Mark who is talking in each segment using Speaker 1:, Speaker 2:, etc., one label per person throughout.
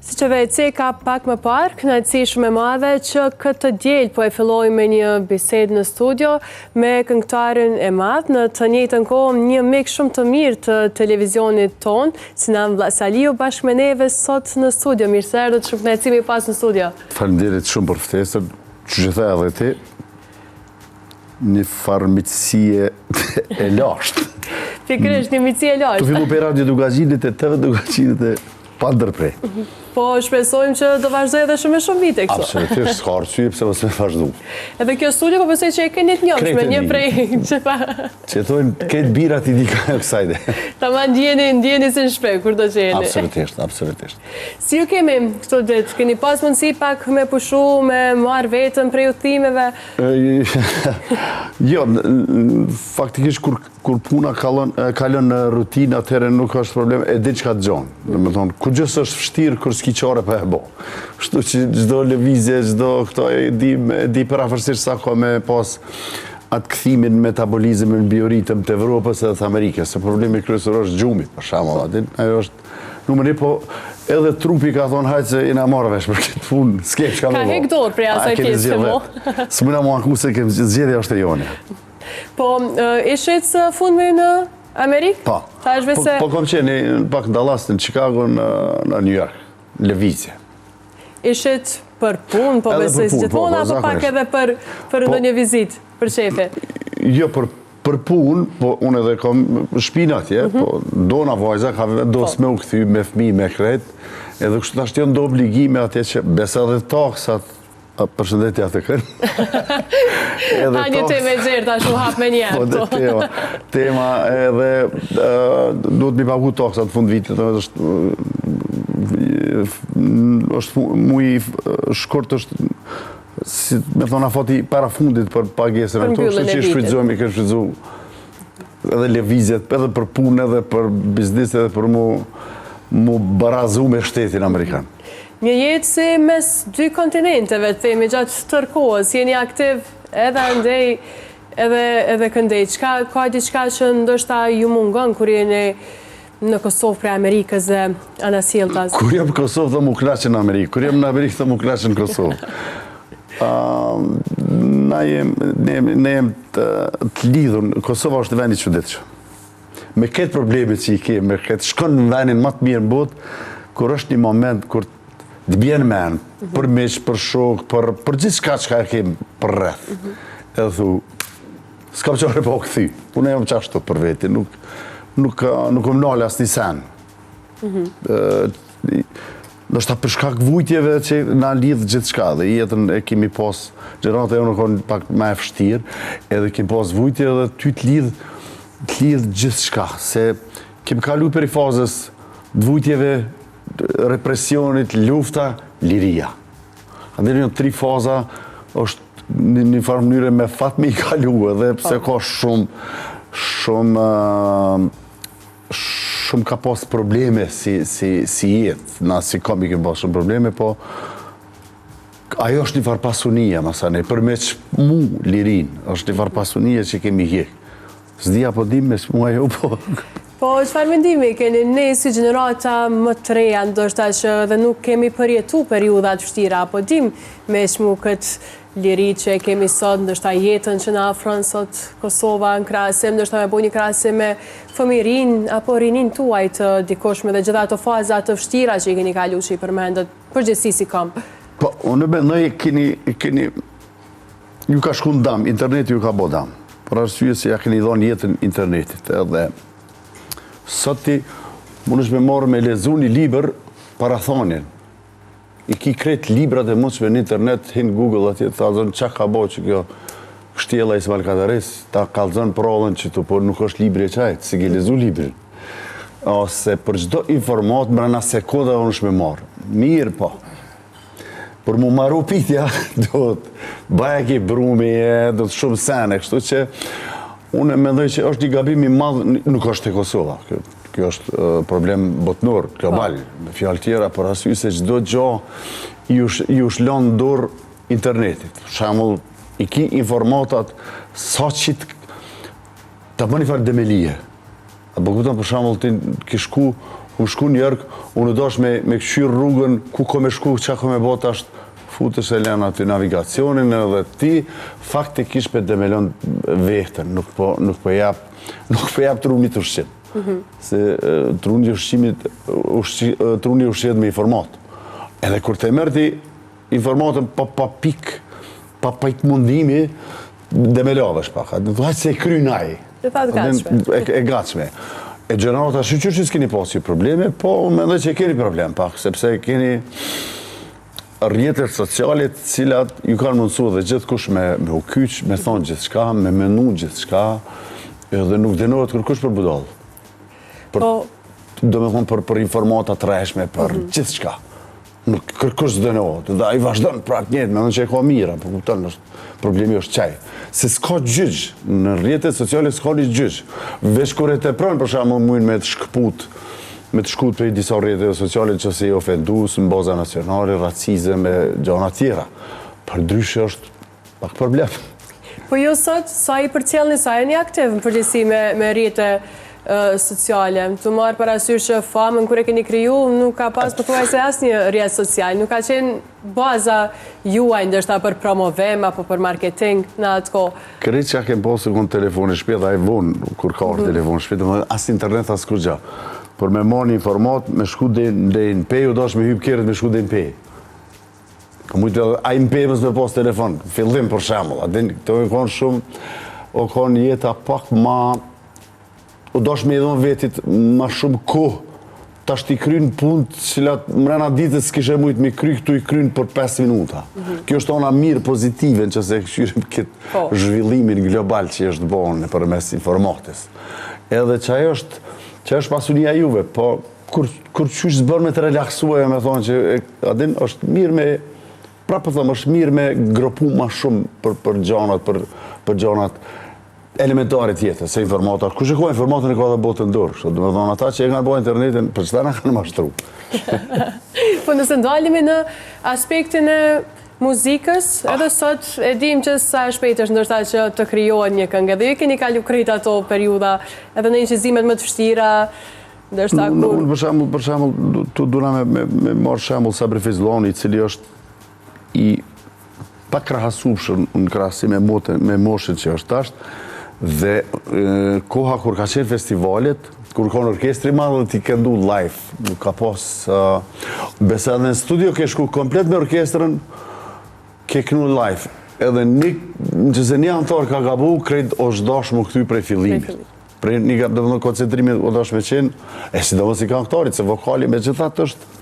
Speaker 1: Siç edhe e ceka pak më parë, kënaqësi shumë e madhe që këtë të diel po e filloj me një bisedë në studio me këngëtarin e madh, në të njëjtën kohë një mik shumë të mirë të televizionit tonë, Sinan Vllasaliu bashkë me neve sot në studio. Mirë se erdhët, shumë kënaqësi me ju pas në studio.
Speaker 2: Faleminderit shumë për ftesën, që që the edhe ti, një farë miqësie e lashtë.
Speaker 1: Pikërisht, një miqësi e lashtë.
Speaker 2: Tu fillu prej Radio Dukagjinit e TV Dukagjinit e pa ndërpre.
Speaker 1: Po, shpresojmë që do vazhdoj edhe shumë e shumë vite
Speaker 2: këtu. Absolutisht, s'ka arsye pse mos me vazhdu.
Speaker 1: Edhe kjo studio, po besoj që e keni të njomshme, një prej që pa...
Speaker 2: Që thojnë, këtë birat i di ka e kësaj dhe.
Speaker 1: Tamam ndjeni, ndjeni si në shpi, kur do që jeni.
Speaker 2: Absolutisht, absolutisht.
Speaker 1: Si ju kemi këto ditë? Keni pas mundësi pak me pushu, me marrë veten prej udhëtimeve?
Speaker 2: Jo, faktikisht kur, kur puna kalon, kalon në rutinë, atëherë nuk është problem, e di çka të gjon. Domethonë, kurgjë s'është vështirë kur s'ki qare pa e bo. Kështu që çdo lëvizje, çdo këto e di, e di përafërsisht sa ka me pas atë kthimin metabolizmin bioritëm të Evropës edhe të Amerikës, se problemi kryesor është gjumi, për shembull, aty ajo është Numër një, po edhe trupi ka thonë hajtë se jena marrë vesh për këtë punë, s'ke çka me
Speaker 1: bo. Ka hek dorë prej asaj pjesë mo.
Speaker 2: S'mujna mu anku se kemë zgjedhja është e joni.
Speaker 1: Po, ishit së fundmi në Amerikë?
Speaker 2: Po. Po, po kom qenë pak në Dallas, në Chicago, në, në New York, në lëvizje.
Speaker 1: Ishit për punë, po besoj si gjithmonë, po, po, apo pak edhe për, për po, ndonjë vizitë, për qejfe?
Speaker 2: Jo, për për punë, po unë edhe kom shpinë atje, mhm. po dona vajza ka vendos po. me u kthy me fmi, me krejt, edhe kështu tash janë do obligime atje që besa edhe taksat, përshëndetje atë
Speaker 1: kërë. edhe Ta një temë e gjerë, tash u hap me një.
Speaker 2: Po, dhe tema, tema edhe duhet mi pagu taksat fund vitit, edhe është është muji shkurt është si me thonë afati para fundit për pagesën e këto, kështu që i shfrytëzojmë, i kemi shfrytëzu edhe lëvizjet, edhe për punë, edhe për biznis, edhe për mu, mu barazu me shtetin amerikan.
Speaker 1: Një jetë si mes dy kontinenteve, të themi gjatë tërë kohës, jeni aktiv edhe andej, edhe, edhe këndej. Çka, ka diçka që ndoshta ju mungon kur jeni në Kosovë prej Amerikës dhe anasjelltas?
Speaker 2: Kur jam në Kosovë thom u knaqa në Amerikë, kur jam në Amerikë thom u knaqa në Kosovë. Na jem, ne, ne jem të, të lidhur, Kosova është vend i çuditshëm. Me këtë probleme që i ke, me këtë shkon në vendin më të mirë në botë, kur është një moment kur të bjen men, mm -hmm. për miq, për shok, për për gjithçka çka e ke përreth. Mm -hmm. Edhe thu, s'kam qare pa u kthy. Unë jam qashtu për veti, nuk nuk nuk më nal asnjë sen. Mm -hmm. Ndoshta për shkak vujtjeve që na lidh gjithçka dhe jetën e kemi pas, gjenerata jonë kon pak më e vështirë, edhe kemi pas vujtje edhe ty të lidh të lidh gjithçka, se kemi kalu prej fazës të vujtjeve, represionit, lufta, liria. Andaj janë tri faza është në një farë mënyre me fat me i kalu edhe pse po. ka shumë shumë shumë ka pas probleme si, si, si jetë, na si kom i kemi pas shumë probleme, po ajo është një farë pasunia, masanej, për me çmu lirinë, është një farë pasunia që kemi hjek. S'di a po dim me çmu ajo, po...
Speaker 1: Po, çfarë mendimi keni ne si gjenerata më të reja, ndoshta që edhe nuk kemi përjetu periudha të vështira, apo dim me çmu këtë liri që e kemi sot, ndoshta jetën që na afron sot Kosova në krahasim, ndoshta me bo një krahasim me fëmijërinë apo rininë tuaj të dikurshme dhe gjitha ato faza të vështira që i keni kalu që i përmendët, përgjithësi si komb.
Speaker 2: Po, unë mendoj keni, keni, ju ka shku në dam, interneti ju ka bo dam, për arsye se ja keni dhonë jetën internetit, edhe sot ti mundesh me marrë me lexu një libër parathanien, I ki krejt librat e mundshme në internet, hin Google atje të kallzon ça ka bo që kjo kështjella e Ismail Kadares, ta kallzon përrallën që tu, por nuk është libri e qajt, s'i ke lexu librin. Ose për çdo informat mrena sekondave munesh me marrë. Mirë po. Për mu maru pitja, duhet bajagi brumi e, duhet shumë sene, kështu që unë mendoj që është një gabim i madh, nuk është te Kosova. Kjo, kjo është problem botnor, global, po. me fjalë tjera, për arsye se çdo gjo ju është lënë dorë internetit. Për shembull, i ki informatat sa që të ta bën një farë demelie. A po kupton për shembull ti ke shku Kom shku në New York, unë u dash me, me kqyr rrugën, ku kom me shku, çka kom me bo tash, futesh e len aty navigacionin edhe ti faktikisht pe demelon vehten, nuk po, nuk po jap, nuk po jap trunit ushqim. Mm -hmm. Se truni ushqimit, ushqi, truni ushqehet me informatë. Edhe kur të merr ti informatën pa, pa pik, pa pikë mundimi, demelovesh pak. Do të se e kryn
Speaker 1: ai. E tha të gatshme.
Speaker 2: E, e gatshme. E gjenerata shyqyr që s'keni pasur probleme, po unë mendoj që keni problem pak, sepse keni rrjetet sociale të cilat ju kanë mundësu dhe gjithkush me, me u kyç, me thonë gjithçka, me menu gjithçka, edhe nuk dënohet kërkush për budall. Për, po... Do me thonë për, për informata të rrejshme, për mm -hmm. gjithçka. Nuk kërkush s'dënohet, dhe ai vazhdon prapë njëjtë, mendon që e ka mirë, po kupton, është, problemi është qaj. Se s'ka gjyq, në rrjetet sociale s'ka një gjyq. Veç kur e tepron, për shembull, mujnë me të shkëput, me të shkëput prej disa rrjeteve sociale që si ofendus, në baza nacionale, racizëm e gjana tjera. Përndryshe është Pak problem.
Speaker 1: Po ju sot, sa i përcjellni, sa jeni aktiv në përgjithësi me, me rrjete sociale? Tu marrë parasysh që famën kur e keni kriju, nuk ka pas pothuajse asnjë rrjet social, nuk ka qenë baza juaj ndoshta për promovim apo për marketing në atë kohë.
Speaker 2: Krejt çka kem pasur u kon telefoni n'shpi dhe ai vonë kur ka ardhur mhm. telefoni n'shpi, domethënë as internet as kurgja. Për me marrë një informatë, me shku deri në Pejë, u dash me hyp kerrit me shku deri në Pejë. Ka mujtë edhe ai në Pejë mos me pas telefon, fillim për shembull, a din, këto e konë shumë, o konë jeta pak ma, u dash me i dhonë vetit ma shumë kohë, tash ti kryn punë të cilat mrena ditës s'kishe mujtë me kry, këtu i kryn për 5 minuta. Mm -hmm. Kjo është ona mirë pozitive në qoftë se e kqyrim këtë po. zhvillimin global që është bo nëpërmes informatës. Edhe që ajo është, që është pasunia juve, po kur kur qysh s'bën me të relaksu e me thonë që a din është mirë me prapë po them është mirë me gropu ma shumë për për gjanat për për gjanat elementare të jetës, se informata, kush e ka informatën e ka dhe botën n'dorë, kështu, do me thonë ata që e kanë bo internetin, për qëta na kanë mashtru.
Speaker 1: Po nëse ndalemi në aspektin e muzikës, ah. edhe sot e dim që sa e shpejt është ndoshta që të krijohet një këngë, edhe ju keni kalu krejt ato periudha, edhe në incizimet më të vështira,
Speaker 2: Ndërsa kur... Unë për shembull, për shembull, tu duna me, me, me marrë shembull Sabri Fejzullahun, i cili është i pakrahasueshëm në krahasim me motën, me moshën që është tash, dhe e, koha kur ka qenë festivalet, kur ka qenë orkestri i madh dhe ti këndu live, nuk ka pas, uh, besa edhe në studio ke shku komplet me orkestrën, ke knu live, edhe një, nëse një anëtar ka gabu, krejt është dash m'u kthy prej fillimit. Prej një gabë, do të thonë koncentrimi u dash me qenë, e sidomos i këngëtarit, se vokali megjithatë është,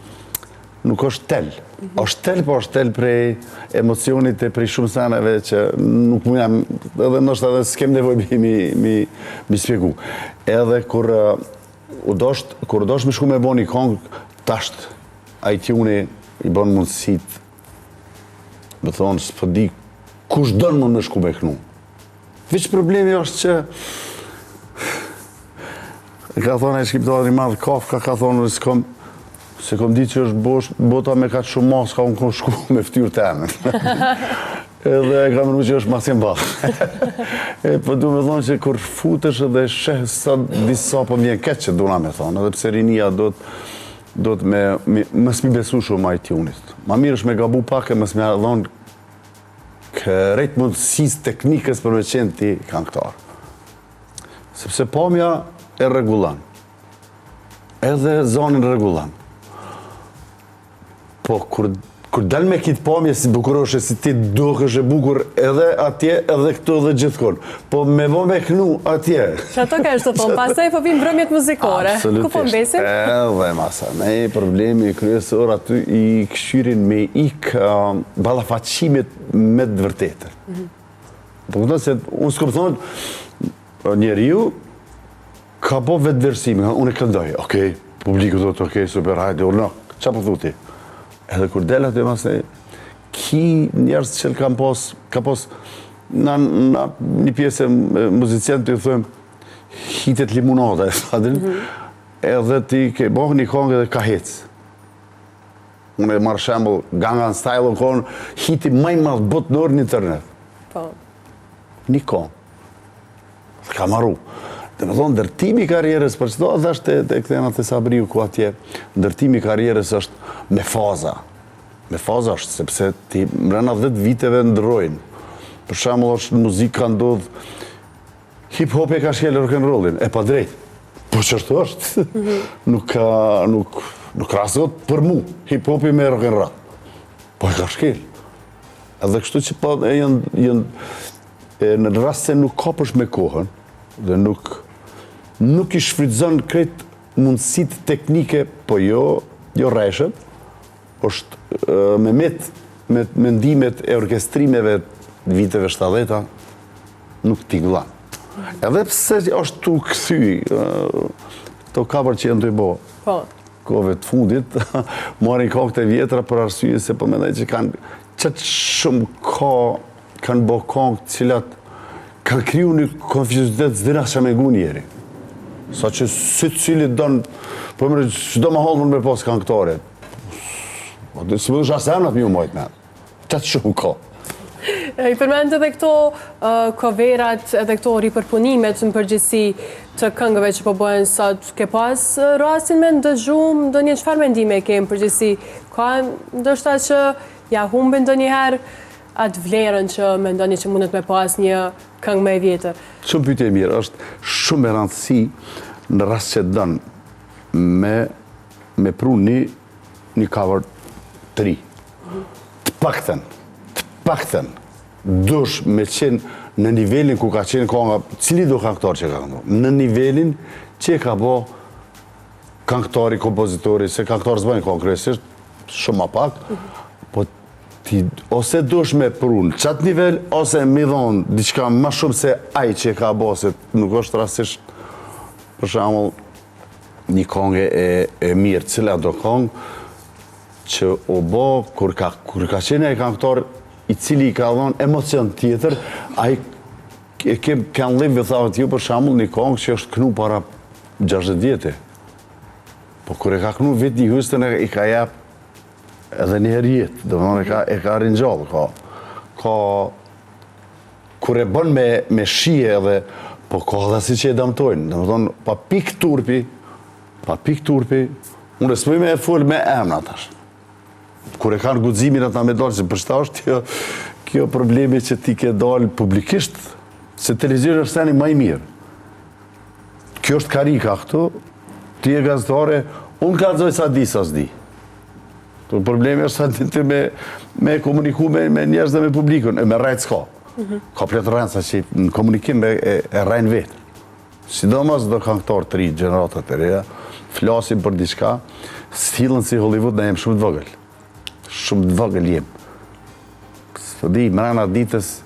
Speaker 2: nuk është tel. Mm -hmm. është tel, po është tel prej emocionit e prej shumë seneve që nuk mu jam, edhe ndoshta edhe s'kem nevojë mi, mi, mi, mi spjegu. Edhe kur u dasht, kur u dasht me shku me bo një kongë, tasht iTunes i bon mundësit, me thonë, s'po di kush don mund me shku me knu. Veç problemi është që ka thonë ai shkrimtari i madh Kafka ka thonë unë s'kom s'e kom ditë që është bosh, bota me kaq shumë maska unë kom shku me ftyrë temen. Edhe e ka menu që është maskim ballë. e po du me thonë që kur futesh edhe sheh sa disa po m'vjen keq që duna me thonë, edhe pse rinia do të do të me, me mos mi besu shumë iTunes-it. Ma mirë është me gabu pak e mos me dhonë krejt mundësisë teknikës për me qenë ti kangëtar. Sepse pamja e rregullon. Edhe zonin rregullon. Po, kur, kur dal me kitë pamje si bukuroshe, si ti dukesh e bukur edhe atje, edhe këtu edhe gjithkun. Po me vo me knu atje.
Speaker 1: Që ato ka është të thonë, pastaj po vijnë mbrëmjet muzikore. Ku po mbesim?
Speaker 2: Edhe masanej, problemi kryesor aty i kqyrin me ik ballafaqimit me të vërtetën. Mhm. Po kupton se unë s'kom thonë, njeriu ka bo vetëvlerësimin, unë e këndoj, okej, publiku thotë, okej, super, hajde, urno, ça po thu ti? Edhe kur del aty masnej, ki njerëz që kanë pas, ka pas, na, na një pjesë e muzicientë të i thojmë, hitet limonada, e sa din, mm -hmm. edhe ti ke bo një kongë edhe ka hec. Unë e marr shembull, Gangnam Style u konë hiti më i madh botnor në internet. Po. Një kongë. Dhe ka maru. Domethonë, ndërtimi i karrierës, për qëto dhe është te kthehna te Sabriu ku atje, ndërtimi i karrierës është me faza. Me faza është, sepse ti mrena 10 viteve ndrojnë. Për shembull është në muzikë ka ndodhë, hip hop e ka shkel rock and rollin, e padrejt. Po qashtu është. Mhm. Nuk ka, nuk, nuk krahasohet për mu, hip hopi me rock and roll. Po e ka shkel. Edhe kështu që po e janë, janë, e në rast se nuk kapesh me kohën, dhe nuk, nuk i shfrytëzon krejt mundësitë teknike, po jo, jo rrejshëm, është me met, me mendimet e orkestrimeve të viteve 70-ta, nuk tingëllon. Edhe pse është tu kthy, këto cover që janë tu i bo, po. kohëve të fundit, marrin kangët e vjetra për arsye se po mendoj që kanë qaq shumë ka, kanë bo kangë të cilat kanë kriju një konfuzitet s'din as ça me ngu njeri. Sa që secili don, po më çdo mahallë mund me pas kangëtare. Po dhe si më as emrat me ju majtë me. Qaq shumë ka.
Speaker 1: I përmend edhe këto coverat edhe këto ripërpunimet në përgjithësi të këngëve që po bëhen sot. Ke pas rastin me ndëgju ndonjë çfarë mendime ke në përgjithësi? Ka ndoshta që ja humbin ndonjëherë atë vlerën që mendoni që mundet me pas një këngë më e vjetër?
Speaker 2: Shumë pyetje e mirë, është shumë me rëndësi në rast që don me me pru një një cover të ri. Të paktën, të paktën dush me qenë në nivelin ku ka qenë kanga, cili do kangëtar që ka këndu, në nivelin që e ka bo kangëtari, kompozitori, se kangëtar s'bojnë kangë kryesisht, shumë ma pak, po ti ose dush me pru në qatë nivel, ose me dhonë diçka ma shumë se ai që e ka bo, se nuk është rastisht, për shembull, një kongë e, e mirë, cila do kongë, që u bo, kur ka, kur ka qenë ai kangëtar i cili i ka dhonë emocion tjetër, ai e ke Can't Live Without You, për shembull, një kongë që është knu para 60 vjete. Po kur e ka knu Whitney Houston e i ka jap edhe një herë jetë, domethonë e ka, e ka ringjallë, ka, ka, kur e bën me, me shije edhe, po ka edhe si që e damtojnë, domethonë, pa pikë turpi, pa pikë turpi, unë s'muj me e fol me emna tash. Kur e kanë guximin ata me dalë, se për qëta është kjo, kjo problemi që ti ke dalë publikisht, se televizioni është seni ma i mirë. Kjo është karika këtu, ti je gazetare, unë kallzoj sa di, sa s'di. Të problemi është sa di ti me, me komuniku me, me njerëz dhe me publikun, e me rrejt s'ka. Mm -hmm. Ka plot rrenca që në komunikim me, e, e rrejnë vetë. Sidomos do kangëtarë të ri, gjeneratat e reja, flasin për diçka, sillen si Hollywood, na jem shumë të vogël. Shumë të vogël jem. S'po di, mrena ditës,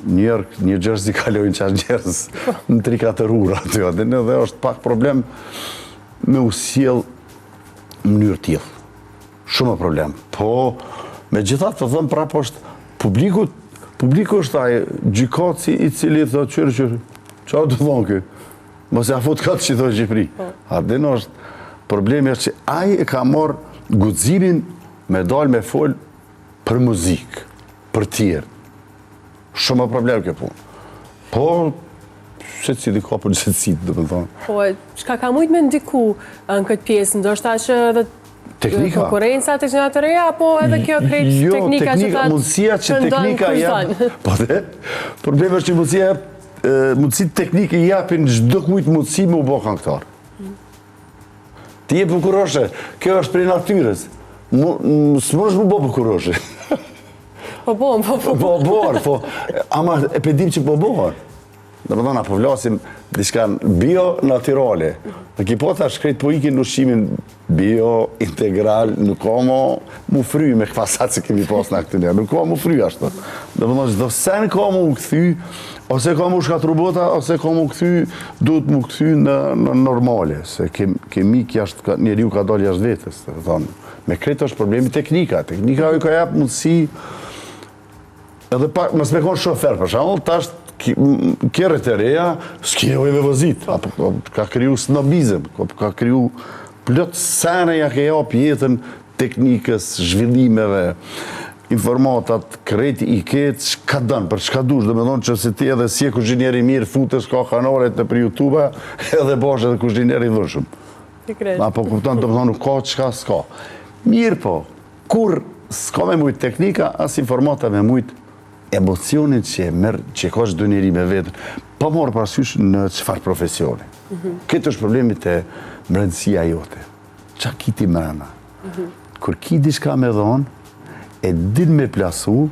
Speaker 2: New York, New Jersey kalojnë qaq njerëz në 3-4 ura aty, a din edhe është pak problem me u sjell në mënyrë tillë. Shumë problem. Po, megjithatë të them prapë është publiku, publiku është ai gjykatësi i cili thotë qyre qyre, ça të thonë ky? Mos ja fut kot që thonë Shqipëri. Po. A din është, problemi është që ai e ka marrë guximin me dalë me fol për muzikë, për tjerë. Shumë problem kjo punë. Po, secili ka përgjegjësitë, domethonë.
Speaker 1: Po, çka ka mujtë me ndiku në këtë pjesë, ndoshta që edhe
Speaker 2: Teknika.
Speaker 1: Konkurrenca te gjeneratat e reja, apo edhe kjo krejt
Speaker 2: jo,
Speaker 1: teknika që
Speaker 2: thatë mundësia që teknika jep, po dhe, problemi është që mundësia mundësitë teknike i japin çdokujt mundësi me u bo kangëtar. Ti je bukuroshe, kjo është prej natyrës. S'mundesh m'u bo bukuroshe.
Speaker 1: Po bo, po
Speaker 2: po. Po bo, po. Ama e pe dim që po bohen. Domethonë, po flasim diçka bio natyrale. Në ki po tash krejt po ikin në ushqimin bio, integral, nuk ka mo mu fry me kvasat që kemi pas në këtë njerë. Nuk ka mu fry ashtu. Domethonë, çdo sen ka mu kthy, ose ka mu shkatru bota, ose ka mu kthy, duhet mu kthy në, në normale, se kem, kemi jashtë, njeriu ka dalë jashtë vetes. Domethonë, me krejt është problemi teknika. Teknika ju ka jap mundësi edhe pa, mos me konë shofer, për shembull, tash kerret e reja, s'ki nevojë me vozit, apo po, ka kriju snobizëm, ka, ka kriju plot sene ja ke jap jetën teknikës, zhvillimeve. Informatat krejt i ke çka don, për çka dush, domethonë që se ti edhe s'je kuzhinier i mirë, futesh ka kanalet nëpër YouTube edhe bahesh edhe kuzhinier i dhunshëm. A po kupton, domethonë nuk ka çka s'ka. Mirëpo, kur s'ka me mujt teknika, as informata me mujt emocionin që e merr, që e ka çdo njeri me veten, pa marrë parasysh në çfarë profesioni. Mm -hmm. Këtë është problemi te mbrendësia jote. Ça ki ti mrena? Kur ki diçka me dhonë, e din me plasu,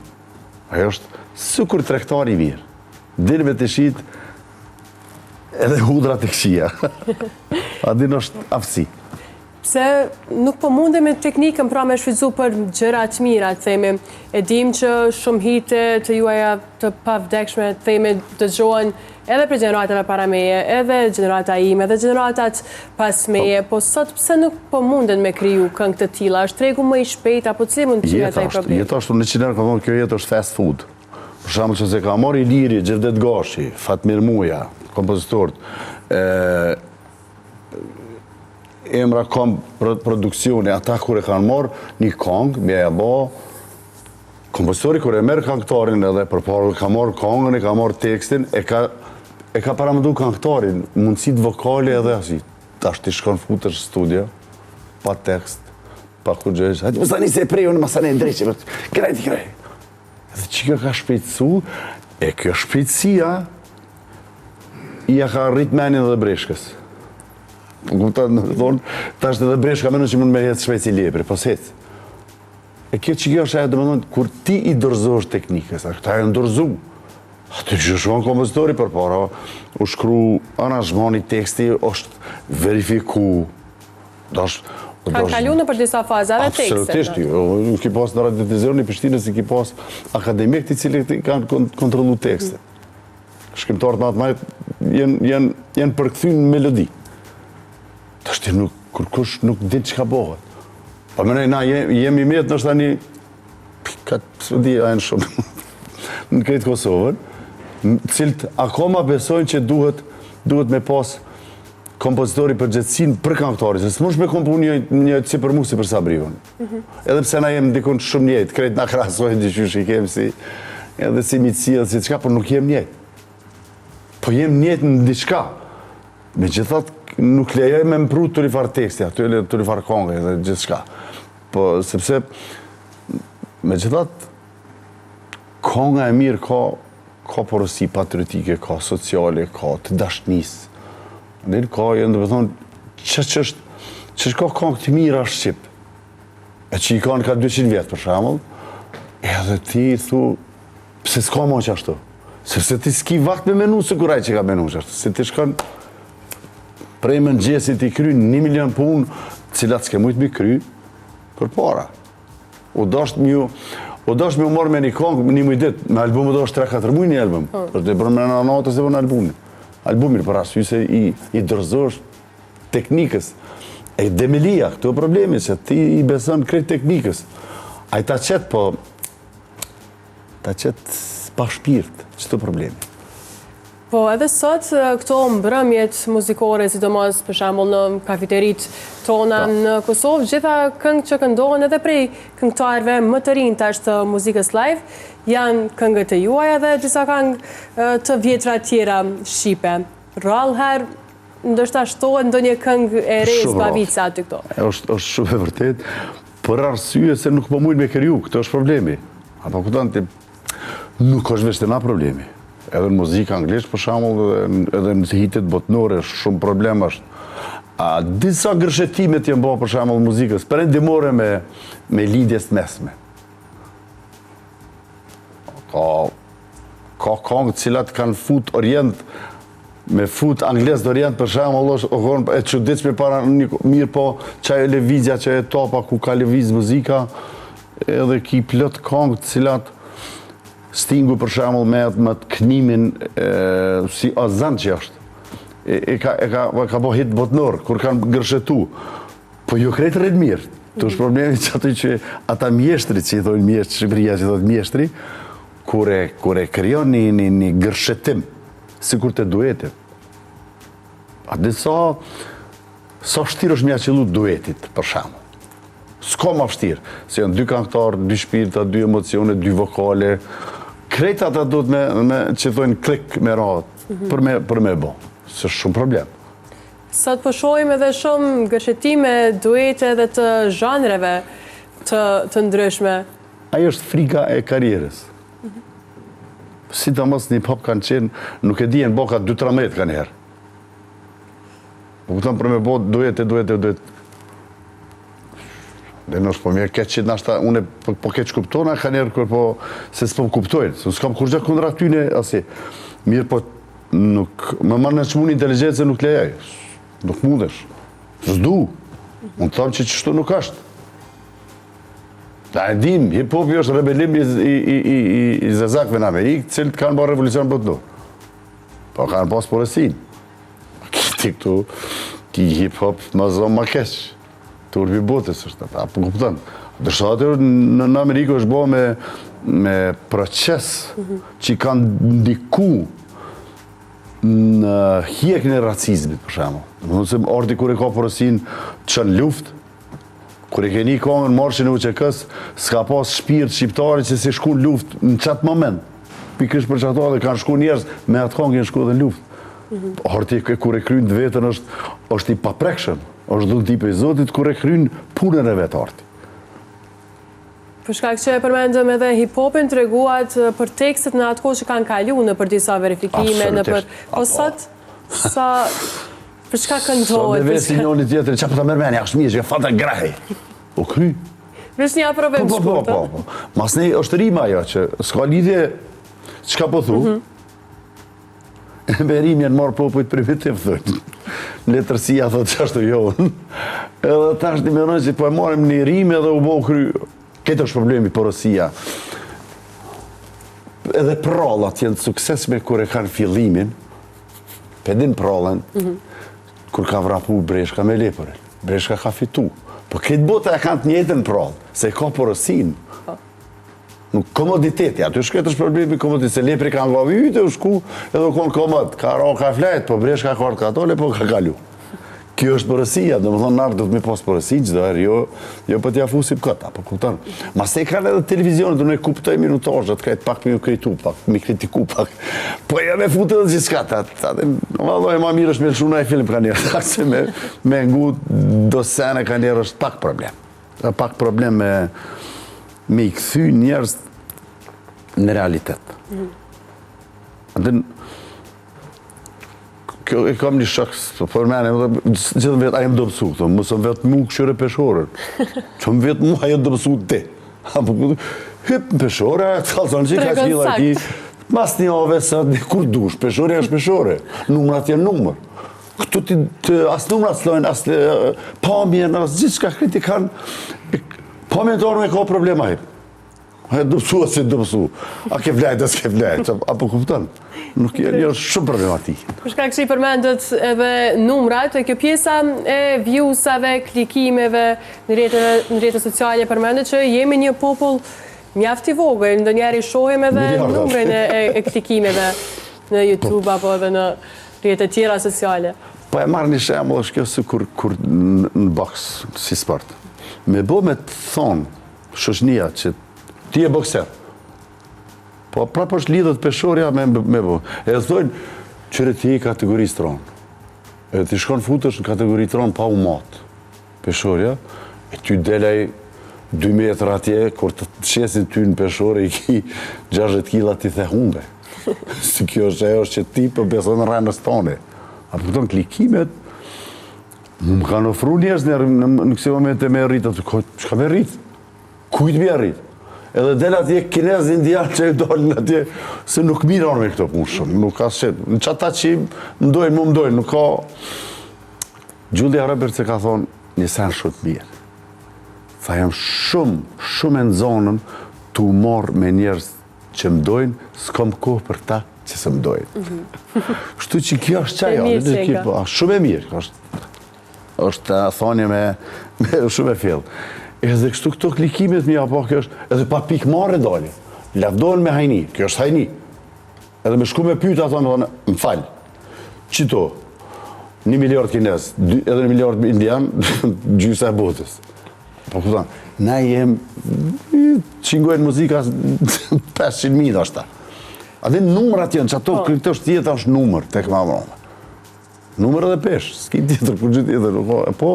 Speaker 2: ajo është sikur tregtar i mirë. Din me të shit edhe hudrat e këqija. A din është aftësi.
Speaker 1: Pse nuk po mundemi teknikën pra me shfrytëzu për gjëra të mira, të themi. E dim që shumë hite të juaja të pavdekshme, të themi, dëgjohen edhe prej gjeneratave para meje, edhe gjenerata ime, edhe gjeneratat pas meje, po sot pse nuk po munden me kriju këngë të tilla? Është tregu më i shpejtë apo cili mund të jetë ai
Speaker 2: problem? Jeta është, unë njëherë kam thonë kjo jetë është fast food. Për shembull që se ka marrë Iliri, Xhevdet Gashi, Fatmir Muja, kompozitorët, emra kom produksioni, ata kur e kanë marrë një kongë, me e bo, Kompozitori kur e merr kangëtarin edhe përpara ka marrë kangën, e ka marrë tekstin, e ka e ka paramendu kangëtarin, mundësitë vokale edhe asi. Tash ti shkon futesh në studio, pa tekst, pa kurgjë, hajde mos tani se e prej unë masanej ndreqe, krejt krejt. Edhe që kjo ka shpejtësu, e kjo shpejtësia ia ka rrit menin dhe breshkës. Po kupton, domethonë, tash edhe breshka menon që mund me hec shpejt si lepri, po s'hec. E kjo që kjo është ajo, domethonë, kur ti i dorëzohesh teknikës, a këta janë dorëzu. Aty që shkon kompozitori përpara, u shkru aranzhmani, teksti është verifiku.
Speaker 1: Dash, Kanë kalu nëpër disa faza edhe tekstet.
Speaker 2: Absolutisht, jo, ju ki pas në radio televizionin e Prishtinës, i ki pas akademikët i cilët i kanë kontrollu tekstet. Shkrimtarët ma të mëdhenj janë, janë, janë përkthy në melodi. Tash ti nuk, kurkush nuk din çka bëhet. Po menoj, na jemi metë ndoshta një, ka s'e di, a janë shumë, në krejt Kosovën, cilët akoma besojnë që duhet, duhet me pas kompozitori përgjegjësinë për këngëtarin, se s'mush me kompu një, një si për mu si për Sabriun. Mm -hmm. Edhe pse na jem dikun shumë njëjtë, krejt na krahasojnë diqysh i kem si, edhe si miqësi edhe si çka, por nuk jem njëjtë. Po jem njëjtë në diçka. Megjithatë, nuk lejoj me m'pru turlifar teksti, aty e turlifar konge dhe gjithçka. Po, sepse, megjithatë, konga e mirë ka, ka porosi patriotike, ka sociale, ka të dashnisë. Dhe ka, janë domethonë, që që është, që është ka kongë të mira shqip, e që i kanë ka 200 vjetë, për shembull, edhe ti thu, Pse s'ka ma qashtu? Sepse ti s'ki vakt me menu sikur ai që ka menu qashtu. Se ti shkon prej mëngjesit i kryn një milion punë, cilat s'ke mujtë mi kry përpara. U dasht me ju, u dasht me u marrë me një kongë, një muj ditë, me album u dasht 3-4 muj një album. Po. Për të bërë me në natës e bërë albumin. Albumin, për arsye se i, i dorëzohesh teknikës. E demelia, këtu e problemi, që ti i beson krejt teknikës. Ai ta qet, po Ta qet pa shpirt, qëtu problemi.
Speaker 1: Po edhe sot këto mbrëmjet muzikore, sidomos për shembull në kafiteritë tona po. në Kosovë, gjitha këngët që këndohen edhe prej këngëtarëve më të rinj tash të muzikës live, janë këngët e juaja dhe disa këngë të vjetra tjera shqipe. Rrallë herë ndoshta shtohet ndonjë këngë e re zbavitëse aty
Speaker 2: këto. Është është shumë e vërtetë, për arsye se nuk po mujnë me kriju, këtu është problemi. A po kupton ti nuk është veç te na problemi. Edhe në muzikë anglisht për shembull edhe, edhe në hitet botnore shumë problem është. A disa gërshetime të janë bërë për shembull muzikës perëndimore me me Lindjes të mesme. Ka ka kongë të cilat kanë fut orient me fut anglez në orient për shembull është o kon e çuditshme para një mirë po qajo lëvizja që etapa ku ka lëviz muzika edhe ki plot kongë të cilat Stingu për shembull me atë me atë knimin e, si azan që është e, e ka e ka e ka bo hit botnor kur kanë gërshetu Po jo krejt rrin mirë. Këtu është problemi që aty që ata mjeshtrit që i thonë mjeshtri, Shqipëria që i thotë mjeshtri, kur e, kur e krijon një, një, një gërshetim, sikur te duetit. A di sa, sa vështirë është me ia qëllu duetit, për shembull. S'ka ma vështirë, se janë dy kangëtarë, dy shpirta, dy emocione, dy vokale. Krejt ata duhet me, me që thonë klik me ra, mhm. për me, për me bo. Se shumë problem.
Speaker 1: Sot po shohim edhe shumë gërshetime, duete edhe të zhanreve të, të ndryshme.
Speaker 2: Ajo është frika e karrierës. Mhm. Sidomos në hip-hop kanë qenë, nuk e di, janë bo ka 2-13 ka njerë. Po kupton për me bo duete, duete, duete. Dhe nështë po mirë keq që nashta unë po, po keq kuptona ka njerë kur po se s'po më kuptojnë, se s'kam kurgjë kundra atyne asi. Mirë po nuk më marrë në çmun inteligjencën nuk lejoj. Nuk mundesh. S'du. Unë të them që qështu nuk është. Ta e dim, hip-hopi është rebelim i, i, i, i, i zezakëve në Amerikë, të cilët kanë bërë revolucion botëror. Po kanë pas porosinë. Ti këtu, ti hip-hop më zo ma keq. Turpi i botës është ata, po kupton. Ndërsa aty në, në Amerikë është bo me, me proces mm -hmm. që kanë ndiku në hjekjen e racizmit, për shembull. Domethënë se arti kur e ka porosinë që në luftë, kur e ke ni kongën marshin e UÇK-s, s'ka pas shpirt shqiptari që s'i shku në luftë në qatë moment. Pikërisht për qato dhe kanë shku njerëz me atë kongë janë shku edhe në luftë. Mm -hmm. Arti kur e kryn të vetën është, është i paprekshëm. Është dhunti prej Zotit kur e kryn punën e vet arti.
Speaker 1: Për shkak që e përmendëm edhe hip-hopin, treguat për tekstet në atë kohë që kanë kalu nëpër disa verifikime, nëpër... Po sot, sa... Për çka këndohet?
Speaker 2: Sot me vesi njëri tjetrin, çka po ta merr mendja, është mirë që fata grahi. U kry.
Speaker 1: Veç një aprovim
Speaker 2: po, po, po, po, po. Masnej është rima ajo që s'ka lidhje çka po thu. Mm -hmm. Me rimë janë marrë popujt primitiv, thotë. Letërsia thotë që ashtu jo. Edhe tash ti mendon që po e marrim një rimë edhe u bo kry. Këtë është problemi porosia. Edhe prallat janë të suksesshme kur e kanë fillimin, Pe din prallën, mm -hmm. kur ka vrapu breshka me lepurin. Breshka ka fitu. Po këtë bota e kanë të njëjtën prallë, se ka porosin. Po. Nuk komoditeti, aty është këtë është problemi komoditeti, se lepri ka nga e u shku, edhe u konë komod, ka ra, ka flejt, po breshka ka ardhë ka dole, po ka kalu. Kjo është porosia, domethonë n'art do të me pas porosi, çdo herë jo, jo po t'ja fusim këta, po kupton. Mas e kanë edhe televizionet, unë e kuptoj minutazhet, krejt pak me ju kritu, pak me kritiku, pak. Po ja me futë edhe gjithçka, ta, ta, ta, vallahi ma mirë është me lëshu naj film ka njerë, se me, me ngu do sene ka njerë është pak problem. Pak problem me, me i kthy njerëz në realitet. Mm -hmm. Kjo e kam një shok, po përmene, gjithë vetë, a jem dobësu këto, mos më vetë mu këshyre peshorën. Që më vetë mu, a jem dobësu ti. A po kupton? Hyp në peshore, a të kallzon që ka qila ki, mas një ave sot, një kur dush, peshore është peshore, numrat janë numër. Këtu ti, të, as numrat s'lojnë, as pamjen, as gjithçka krejt i kanë, pamjen tonë me ka problema hyp. A e dobësu, a s'e dobësu? A ke flajt, a s'ke flajt? A po kupton? Nuk je një është shumë
Speaker 1: problematike. Për shkak që i përmendët edhe numrat, e kjo pjesa e viewsave, klikimeve në rrjete sociale përmendët që jemi një popull mjaft i vogël, ndonjëherë i shohim edhe numrin e, e klikimeve në YouTube apo edhe në rrjete tjera sociale.
Speaker 2: Po e marr një shembull është kjo si kur, kur në boks, si sport. Me bo me të thonë, Shoqnia që ti je bokser. Po prapë është lidhet peshorja me me bo. E thonë qyre ti je kategori t'ronë. E ti shkon futesh në kategori t'ronë pa u mat. Peshorja e ty del ai 2 metra atje kur të qesin ty në peshore i ki 60 kg ti the humbe. Si kjo është ajo është që ti po beson rrenës tone. A po kupton klikimet Më kanë ofru njerëz në, në, në kësi momente me rritë, atë, çka me rritë? Kujt me rritë? Edhe del atje kinez, indian që i dolën atje, se nuk mirë me këto punë shumë, nuk ka shqet. Në qata që më dojnë, më dojnë, nuk ka... Julia Roberts e ka thonë një sen shumë të mirë. Tha jam shumë, shumë e nxonën tu marrë me njerëz që më dojnë, s'kam kohë për ta që s'më dojnë. Mhm. Kështu që kjo është qajo, kjo, po, shumë e mirë, është, është thonje me, me shumë e fillë. Edhe kështu këto klikimet mi apo, kjo është, edhe pa pikë marre dali, lavdohen me hajni, kjo është hajni. Edhe me shku me pyta, thonë, thonë, më fal, qito, një miliard kinez, edhe një miliard indian, gjysa e botës. Po kupton, na jem që ngojnë muzika 500.000 ndoshta. A dhe numrat janë, që ato po. këtë është jeta është numër, tek ma vonë. Numër edhe peshë, s'ki tjetër, kurgjë tjetër, po, po,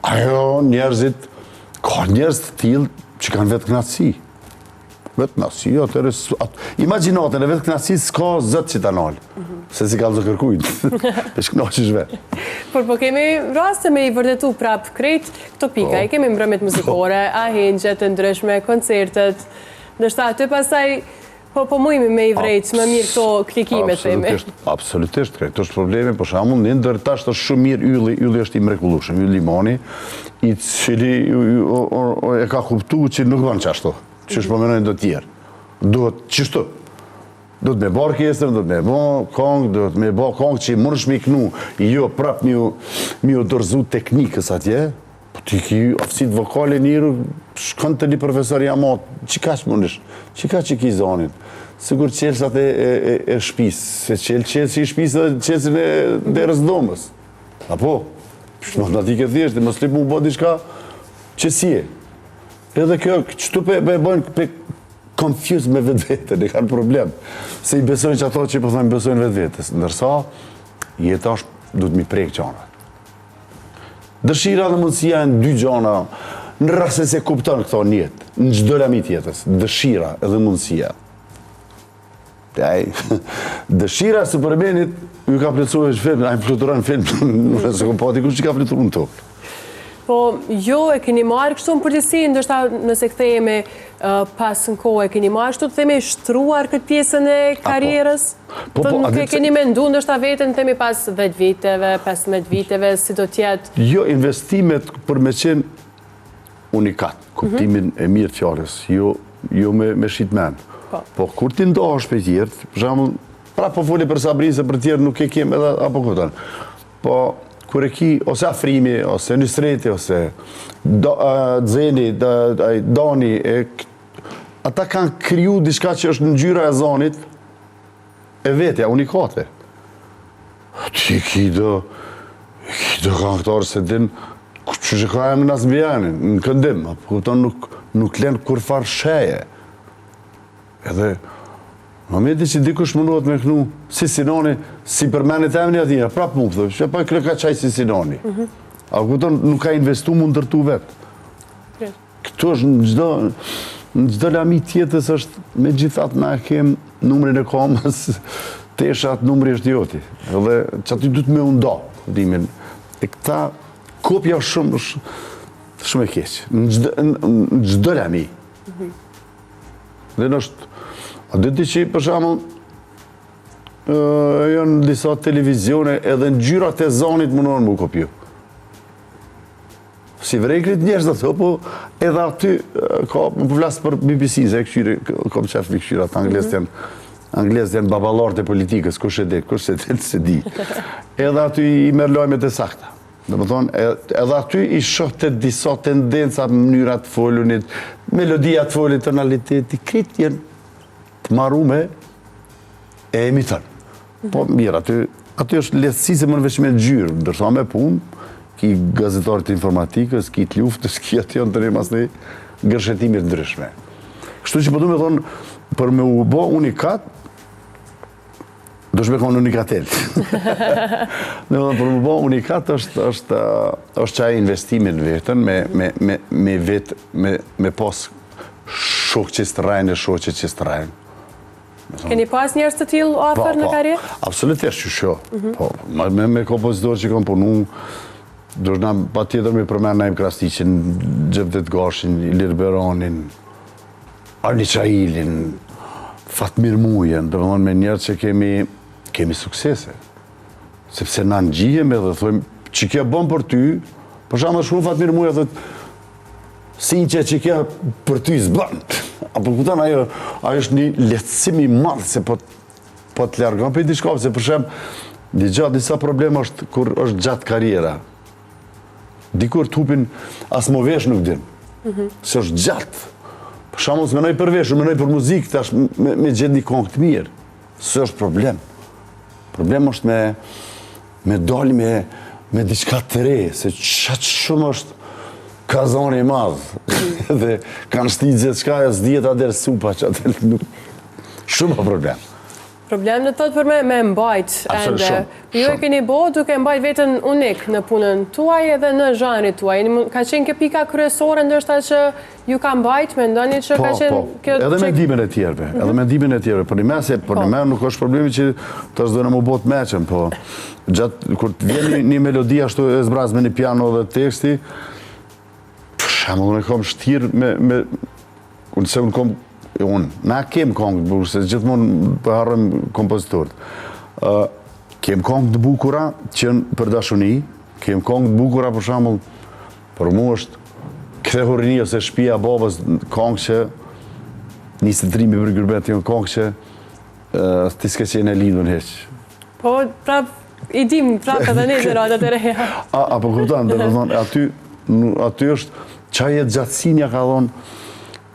Speaker 2: ajo njerëzit, ka njerëz të tillë që kanë vetëkënaqësi. Vetëkënaqësi, atëherë, at, imagjinatën e vetëkënaqësisë s'ka zot që ta nalë, mm -hmm. se s'i kallzon kërkujt, veç kënaqesh vetë.
Speaker 1: Por po kemi raste me i vërtetu prapë krejt këto pika, po. i kemi mbrëmjet muzikore, po. ahengjet e ndryshme, koncertet, ndoshta aty pastaj Po, po mujmi me i vrejt, më mirë këto klikime, themi.
Speaker 2: Absolutisht, absolutisht, krejt është problemi, për shembull, një ndër tash është shumë mirë Ylli, Ylli është i mrekullueshëm, Ylli Limani, i cili e ka kuptu që nuk bën qashtu, qysh po menojnë do tjerë. Duhet qështu. Duhet me bo orkestrën, duhet me bo kongë, duhet me bo kongë që mundesh me i knu, jo prap me ju, me ju dorëzu teknikës atje, Po ti ki aftësitë vokale njëru, shkon te një profesor jam që kaq mundesh, që kaq që ki zonin. Sikur çelsat e, e, e, e shpis, se çel çelsi i shpis dhe çelsin e derës dhomës. Apo, është matematikë e thjeshtë, mos lyp mu bo diçka që s'je. Edhe kjo, qëtu pe, pe bojnë pe confuse me vetveten, e kanë problem. Se i besojnë që ato që po thonë besojnë vetvetes. Ndërsa, jeta është, duhet mi prek gjanat. Dëshira dhe mundësia janë dy gjana në rast se kupton këto në jetë, në çdo lami të jetës, dëshira edhe mundësia. Ai, dëshira e Supermanit ju ka plotësuar në film, ai fluturon në film, nuk e se kom pa dikush që ka fluturuar në tokë.
Speaker 1: Po, jo, e keni marrë kështu në përgjithësi, ndoshta nëse kthehemi pas në kohë, e keni marrë kështu të themi shtruar këtë pjesën e karrierës? Po, po, nuk e keni mendu, ndoshta veten, themi pas 10 viteve, 15 viteve, si do t'jetë?
Speaker 2: Jo, investimet për me qenë unikat, kuptimin mhm. e mirë të fjalës, jo, jo me, me shit men. Po. po, kur ti ndahesh prej tjerët, për shembull, pra po foli për Sabrin, se për tjerë nuk e kem edhe, apo kupton. Po, kur e ki, ose Afrimi, ose Nysreti, ose do, uh, Xeni, da, Dani, e, ata kanë kriju diçka që është ngjyra e zanit, e vetja, unikate. Ti ki do, ki do këngëtarë se din, që që ka emrin as mbiemrin, në këndim, apo kupton, nuk, nuk len kurrfarë sheje. Edhe, në momentin që dikush mundohet me knu, si Sinani, si përmenit emrin atina, prapë mu, pëthë, që pa kërë ka qaj si Sinani. Mm -hmm. A kupton, nuk ka investu mu ndërtu vetë. Këtu është në çdo në çdo lami të jetës është megjithatë na e kem numrin e kamës, teshat numri është joti. Edhe që aty duhet me u nda, dimin. E këta kopja është shumë shumë e keq. Në çdo në çdo lami. Mhm. Dhe në është a di ti që për shembull janë disa televizione edhe ngjyrat e zanit mundohen mu kopju. S'i vrej krejt njerëz ato, po edhe aty ka, më po flas për BBC, se e këqyri, kom qef me këqyr ata anglezët mhm. janë, anglezët janë baballarët e politikës, kush e di, kush e di, s'e di. Edhe aty i merr lajmet e sakta. Domethonë, edhe aty i shoh të disa tendenca, mënyra të folunit, melodia të folit, tonaliteti, krejt janë të marume e imiton. Po, mirë, aty, aty është lehtësi se mund veç me ngjyrë, ndërsa me punë, ki gazetarët e informatikës, ki të luftës, ki aty janë të një mas një gërshetime të ndryshme. Kështu që po du me thonë, për me u bo unikat, duhesh me konë unikatel. Dhe për me u bo unikat është, është, është qaj investimi në veten, me, me, me, me vetë, me, me pas shokë që s'të rrejnë e shoqe që s'të rrejnë.
Speaker 1: Keni pas njerëz të tillë afër në po, karrierë?
Speaker 2: Absolutisht, që sho. Mhm. Po, me, me kompozitorë që kam punu, do na patjetër me përmend Naim Krasniqin, Xhevdet Gashin, Ilir Beranin, Arni Çailin, Fatmir Mujën, domethonë me njerëz që kemi, kemi suksese. Sepse na ngjihemi edhe thojmë, që kjo bën për ty, për shembull shkruan Fatmir Muja, thotë, Sinqe që kjo për ty s'bën. Apo kupton ajo, ajo është një lehtësim i madh se po po të largon prej diçka, se për shemb, dëgjo disa probleme është kur është gjatë karriera. Dikur të hupin as mo vesh nuk din. Mm -hmm. Se është gjatë. Për shembull, s'menoj për vesh, unë menoj për muzikë, tash me, me gjetë një kongë të mirë. Se është problem. Problem është me me dalë me, me diçka të re, se qaq shumë është. Kazani i madh. Dhe kanë shti gjithçka e s'dihet a del supa që atë nuk... Shumë problem.
Speaker 1: Problem do të thotë për me, me mbajt ende. Ju e keni bo duke mbajt veten unik në punën tuaj edhe në zhanrin tuaj. Ka qenë kjo pika kryesore ndoshta që ju ka mbajt, mendoni që ka po, qenë po.
Speaker 2: kjo... Edhe me ndihmën e tjerëve, edhe mhm. me ndihmën e tjerëve. Për një me se, për një po. me nuk është problemi që të s'dojnë me u bo t'meçëm, po gjatë, kur të vjen një, një melodi ashtu e zbraz me një piano dhe teksti, për shembull, unë e kam shtirë me, me Unë se unë kom, unë, na kem kongë të bukura, se gjithmonë po harrojmë kompozitorët. Uh, kem kongë të bukura që janë për dashuni, kem kongë të bukura për shembull, për mu është Kthehu rini ose shpia e babës kongë që niset trimi për gurbet, janë kongë që uh, ti s'ke qenë e lidhun hiç.
Speaker 1: Po, prap, i dim, prap edhe ne gjeneratat e
Speaker 2: reja. A, a po kupton, do të thonë, aty, aty është, qa jetëgjatësinë ja ka dhonë,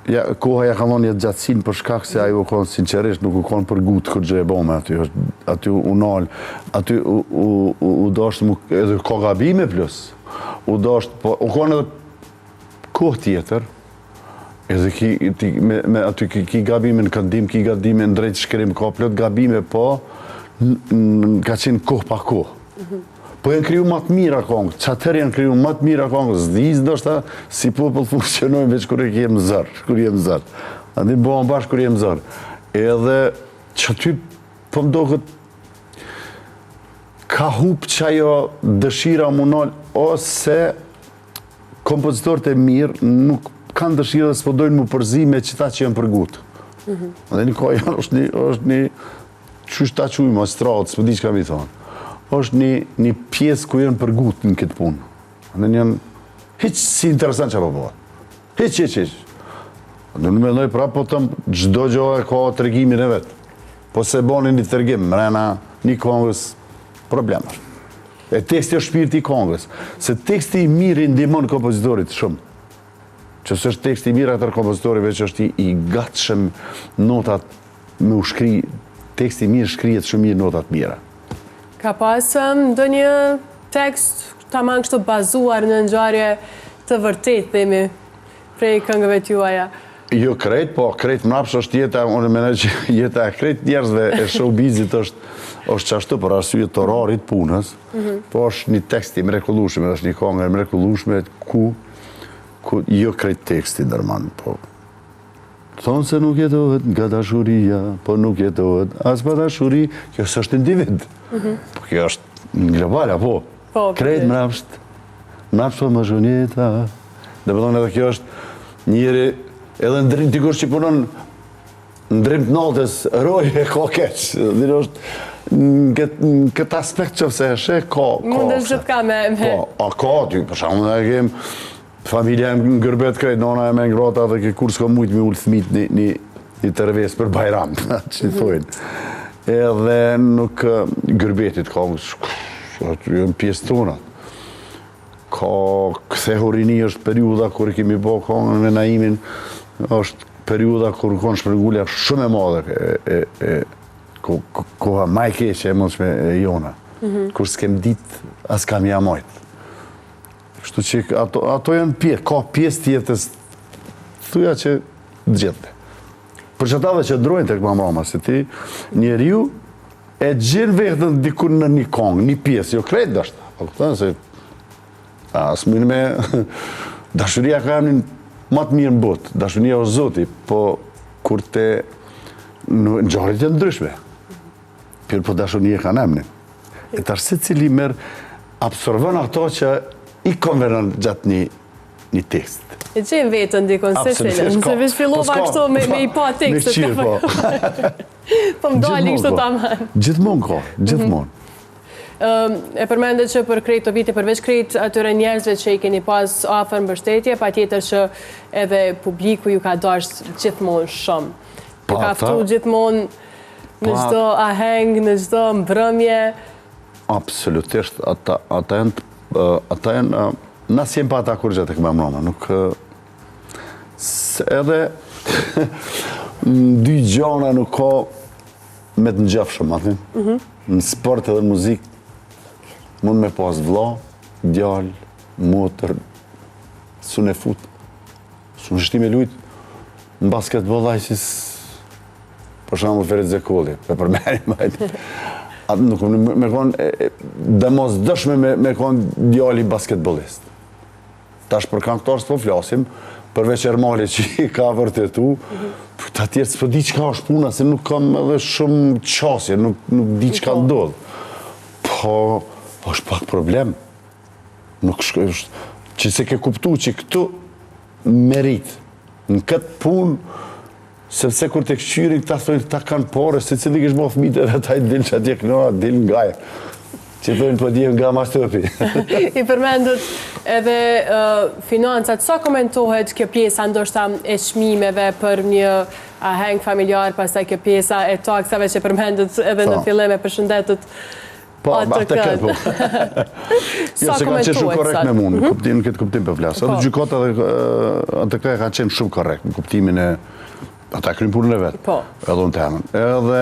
Speaker 2: ja, koha ja ka dhonë jetëgjatësinë për shkak se ajo u konë sinqerisht, nuk u konë për gut kur gjë e bome aty, është, aty u nalë, aty u, u, u, u dashtë, mu, edhe ka gabime plus, u dashtë, po, u konë edhe kohë tjetër, edhe ki, ti, me, me aty ki, ki gabime në këndim, ki gabime në drejtshkrim, ka plot gabime, po ka qenë kohë pa kohë. Mm Po janë kriju ma të mira kongë, që atëherë janë kriju ma të mira kongë, s'di ndoshta si popull funksionojmë veç kur e kem zor, kur jem zor. A di bëhen bashkë kur jem zor. Edhe që aty po më doket ka hup qajo dëshira m'u nal, ose kompozitorët e mirë nuk kanë dëshirë dhe s'po dojnë m'u përzi me qëta që janë për gut. Mhm. Dhe një kohë janë, është një, është një, qysh ta qujmë, stratë, s'po di çka mi thonë. është një, një pjesë ku janë për gut në këtë punë. Dhe janë, hiç s'i intereson çka po bëhet. Hiç, hiç, hiç. Dhe unë mendoj prapë po them, çdo gjë e ka tregimin e vet. Po s'e boni një tregim, mrena një kongës, problem është. E teksti është shpirti i kongës. Se teksti i mirë i ndihmon kompozitorit shumë. Që s'është teksti i mirë, atëherë kompozitori veç është i, i gatshëm notat me u shkri, teksti i mirë shkrihet shumë mirë notat mira.
Speaker 1: Ka pas ndonjë tekst taman kështu bazuar në ngjarje të vërtetë, themi, prej këngëve tuaja?
Speaker 2: Jo krejt, po krejt mrapsht është jeta, unë mendoj që jeta e krejt njerëzve e showbizit është është qashtu për arsye të orarit punës, mm -hmm. po është një tekst i mrekullueshëm, është një këngë e mrekullueshme ku ku jo krejt teksti ndërman, po thonë se nuk jetohet nga dashuria, po nuk jetohet as pa dashuri, kjo s'është individ. Mm -hmm. Po kjo është global, apo? Po, krejt mrapsht, mrapsht po më shkon jeta. Domethonë edhe kjo është njeri, edhe ndrim dikush që punon ndrim të natës, roje e ka keq. Dhe është në këtë, në këtë aspekt që se e sheh, ka,
Speaker 1: ka. Mund është gjithka me...
Speaker 2: me... Po, a ka aty, për shembull ne kem familja e në gurbet krejt, nona e me ngrata dhe ke kur s'ka mujtë mi ulë thmit një, një, një tërves për bajram, që i thojnë. Edhe nuk, gurbetit ka, aty janë pjesë tona. Ka kthehu rini është periudha kur e kemi bo kongën me Naimin, është periudha kur u konë shpërngulja shumë e madhe e, e, e ko, koha ma e keqe e mundshme e jona. Mm -hmm. Kur s'kem dit, as kam ja majt. Kështu që ato, ato janë pjesë, ka pjesë të jetës thuja që të gjithëve. Për qata dhe qëndrojnë tek mama, se ti njeriu E gjen veten diku në një kongë, një pjesë, jo krejt ndoshta. Po kupton se a s'mund me dashuria ka emrin më të mirë në botë, dashuria është Zoti, po kur te në ngjarjet janë ndryshme. Por po dashuria ka emrin. E tash secili merr absorbon ato që i konvenon gjatë një një
Speaker 1: tekst. E gjen veten dikun secili. Nëse veç fillova po kështu me, me i pa tekstet.
Speaker 2: Me po.
Speaker 1: Po më dalin kështu taman.
Speaker 2: Gjithmonë ka, gjithmonë.
Speaker 1: E përmende që për krejt këto vite, përveç krejt atyre njerëzve që i keni pas afër mbështetje, patjetër që edhe publiku ju ka dashtë gjithmonë shumë. Ju ka ftu gjithmonë në çdo aheng, në çdo mbrëmje.
Speaker 2: Absolutisht, ata, ata janë, ata janë, na s'jem pa ata kurgjë tek mbrama, nuk, Se edhe në dy gjana nuk ka me të ngjashëm, aty. Mm Në sport edhe muzikë mund me pas vlla, djalë, motër. S'un e fut. S'un shti me lujt në basketbol ai që për shembull Ferit Zekolli, pe përmenim më Atë nuk me konë, domosdoshme me, me konë djali basketbolist. Tash për kangëtarë s'po flasim, përveç Ermalit që i ka vërtetu, për të tjerë s'po di çka është puna, se nuk kam edhe shumë qasje, nuk, nuk di çka po. ndodh. Po, është pak problem. Nuk shkoj, është, që s'e ke kuptu që këtu merit, në këtë punë, sepse kur të këqyrin këta thojnë këta kanë pare, secili kish bo fëmijët e vet, ai dil që atje kënoa, dil nga e. Që thojnë po djem nga mastopi.
Speaker 1: I përmendët edhe financat, sa komentohet kjo pjesa ndoshta e çmimeve për një aheng familjar, pastaj kjo pjesa e taksave që përmendët edhe në fillim e përshëndetët
Speaker 2: Po, ATK, po. Jo, se kanë qenë shumë korrekt me mu, në mhm. kuptim, në këtë kuptim po flas. Edhe po. gjykata dhe ATK kanë qenë shumë korrekt, në kuptimin e ata kryjnë punën e vet.
Speaker 1: Po.
Speaker 2: Edhe unë temën. Edhe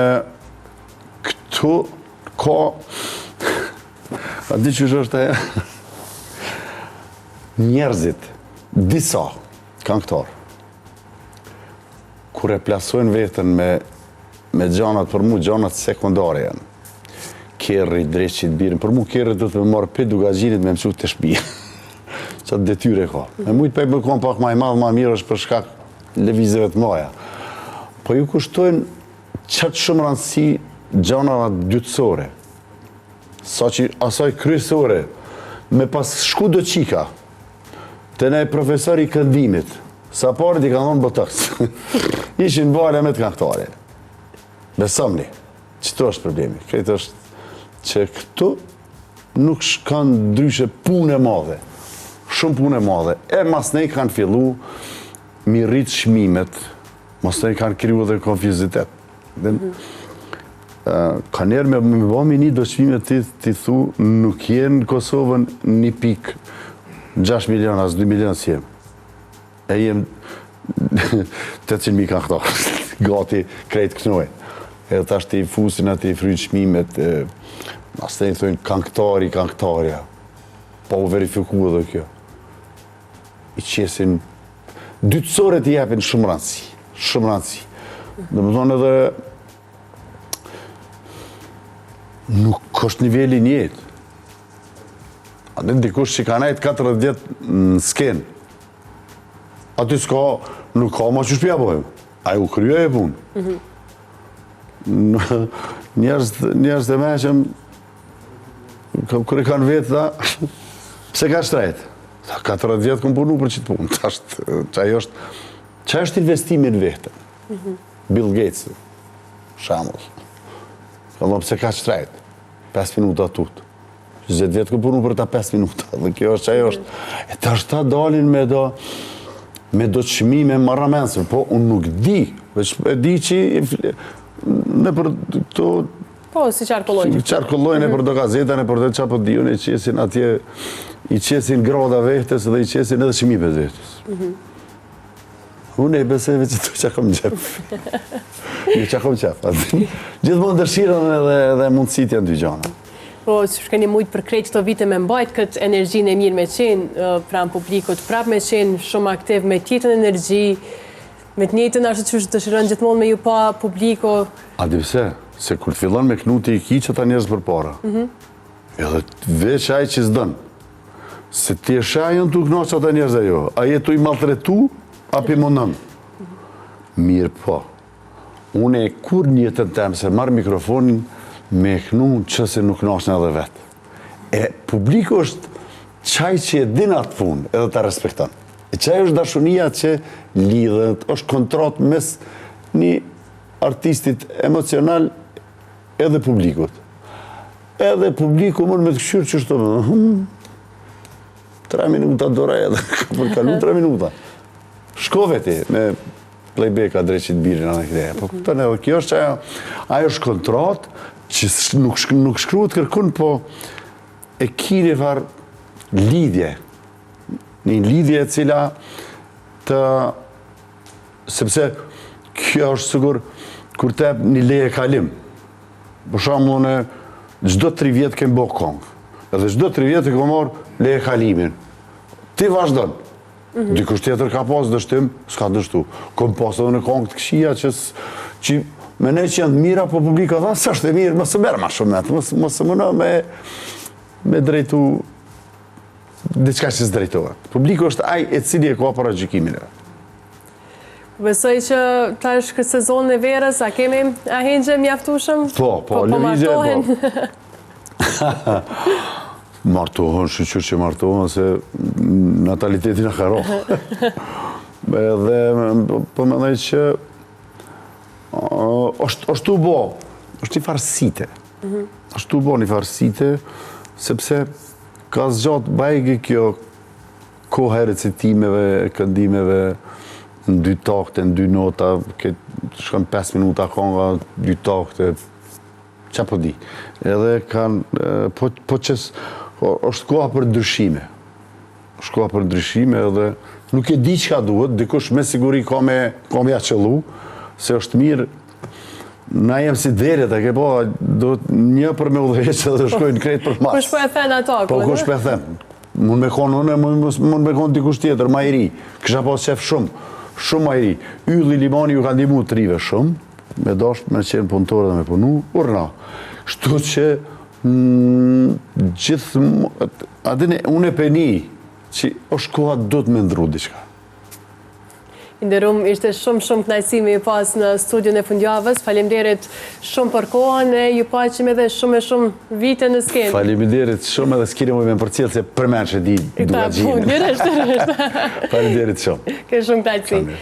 Speaker 2: këtu ka a di qysh është e njerëzit disa kangëtarë kur e plasojnë veten me me gjanat për mu gjanat sekundare janë. Kerri, dreqit, birin, për mu kerri do të me marrë prej Dukagjinit me më çu te shpia. Qatë detyre ka. Me mujtë pe me konë pak ma i madh, ma mirë është për shkak lëvizjeve të maja. Po ju kushtojnë qatë shumë rëndësi gjanave dytësore. Sa që asaj kryesore, me pas shku do qika, te naj profesor i këndimit, sa pare t'i kanë dhonë botox. Ishin bale me të kangëtare. Besomni, qëtu është problemi. Krejt është që këtu nuk shkon ndryshe punë e madhe. Shumë punë e madhe. E masnej kanë fillu mi rritë çmimet, masnej kanë kriju edhe konfuzitet. Dhe, mm -hmm. ka njerë me, me bo mi një do çmime ti, ti thu nuk jenë në Kosovën 1.6 milion, as 2 milion si jem. E jem 800.000 kangëtarë, gati krejt kënojnë. Edhe tash ti fusin aty i frynë çmimet, masnej thojnë kangëtari, kangëtarja. Pa u verifiku edhe kjo. I qesin, dytësoret i japin shumë rëndësi, shumë rëndësi. Domethonë edhe, nuk është niveli njëjtë. A dhe dikush që ka nejtë 40 vjet në skenë, aty s'ka, nuk ka ma qysh pja bojmë. Ai u krye e punë. Mhm. Njerëz, njerëz të meqëm, kur e kanë vetë, tha, pse kaq shtrejt? Tha, 40 vjet kom punu për qitë punë. Tash, qaj është, qaj është investimi në vete. Mhm. Bill Gates, shembull. Ka thonë, pse kaq shtrejt? 5 minuta tut. 20 vjet kom punu për ta 5 minuta. Dhe kjo është që ajo është. E tash ta dalin me do me do çmime marramendëse, po unë nuk di, veç e di që nëpër këto
Speaker 1: Po, si qarkullojnë.
Speaker 2: Qarkullojnë nëpër do gazeta, nëpër do ça po di unë, i qesin atje, i qesin grada vehtes dhe i qesin edhe çmimet vehtes. Mm Unë e besoj veç ato që kam qef. Jo që kam qef. Gjithmonë dëshirën edhe, edhe mundësitë janë dy gjana.
Speaker 1: Po, qysh keni mujtë për krejt këto vite me mbajt këtë energjinë e mirë me qenë pranë publikut, prap me qenë shumë aktiv, me të njëjtën energji, me të njëjtën ashtu qysh dëshiron gjithmonë me ju pa publiku.
Speaker 2: A di pse? Se kur të fillon me knu ti i ki qata njerëz përpara. Mm -hmm. Edhe veç ai që s'don. Se ti e sheh a janë tu knaq ata njerëz a jo. A je tu i maltretu, a pi mundon. Mirë po. Unë e kurrë në jetën tem s'e marr mikrofonin me knu që se nuk knaqna edhe vetë. E publiku është qaj që e din atë punë edhe ta respekton. E qaj është dashunia që lidhet, është kontratë mes një artistit emocional edhe publikut. Edhe publiku mund me të kqyrë qështu, hmm, tre minuta dora edhe, ka për kalu tre minuta. Shko veti me playback a dreqit birin anë këte. Po kupton edhe kjo është ajo, ajo është kontratë që nuk, nuk shkruhet kërkun, po e ki një farë lidhje. Një lidhje e cila të sepse kjo është sikur kur të një leje kalim. Për shembull, unë çdo 3 vjet kem bo kongë. Edhe çdo 3 vjet e kam marr leje kalimin. Ti vazhdon.
Speaker 1: Mhm.
Speaker 2: Dikush tjetër ka pas dështim, s'ka dështu. Kom pas edhe në kongë të këqija që, që menoj që janë të mira, po publika tha, s'është e mirë, mos e merr ma shumë me atë, mos, mos e muno me, me drejtu diçka që s'drejtohet. Publiku është ai i cili e ka paragjykimin e vet.
Speaker 1: Besoj që tash këtë sezonin e verës, a kemi ahengje mjaftueshëm?
Speaker 2: Po, po, po, po
Speaker 1: martohen.
Speaker 2: Po. Martohen, shyqyr që martohen, se nataliteti na ka ra. Edhe, po mendoj që është, është tu bo, është një farë site. Mhm. është tu bo një farë site, sepse ka zgjatë bajagi kjo koha e recitimeve, e këndimeve, në dy takte, në dy nota, këtë shkon 5 minuta konga, dy takte, Ça po di. Edhe kanë, po, po që është koha për ndryshime. është koha për ndryshime edhe nuk e di çka duhet, dikush me siguri ka me, ka me ja qëllu, se është mirë Na jem si delet, e ke po, duhet një për me udhëheqë dhe shkojnë krejt për mas.
Speaker 1: Kush po e then ato?
Speaker 2: Po, kush po e then. Mund me konë unë, mund me konë dikush tjetër, ma i ri. Kisha pas qef shumë, shumë ma i ri. Ylli Limani ju ka ndihmu të rive shumë, me dasht me qenë punëtor dhe me punu, urna. Kështu që mm, gjithë, a dini, unë e pe ni, që është koha duhet me ndru diçka.
Speaker 1: I nderum, ishte shumë shumë kënaqësi me ju pas në studion e fundjavës. Faleminderit shumë për kohën e ju paqim edhe shumë e shumë vite në skenë.
Speaker 2: Faleminderit shumë edhe s'keni mujt me përcjell se përmendsh e di Dukagjinin.
Speaker 1: Po, lirisht, lirisht.
Speaker 2: Faleminderit shumë.
Speaker 1: Ke shumë kënaqësi.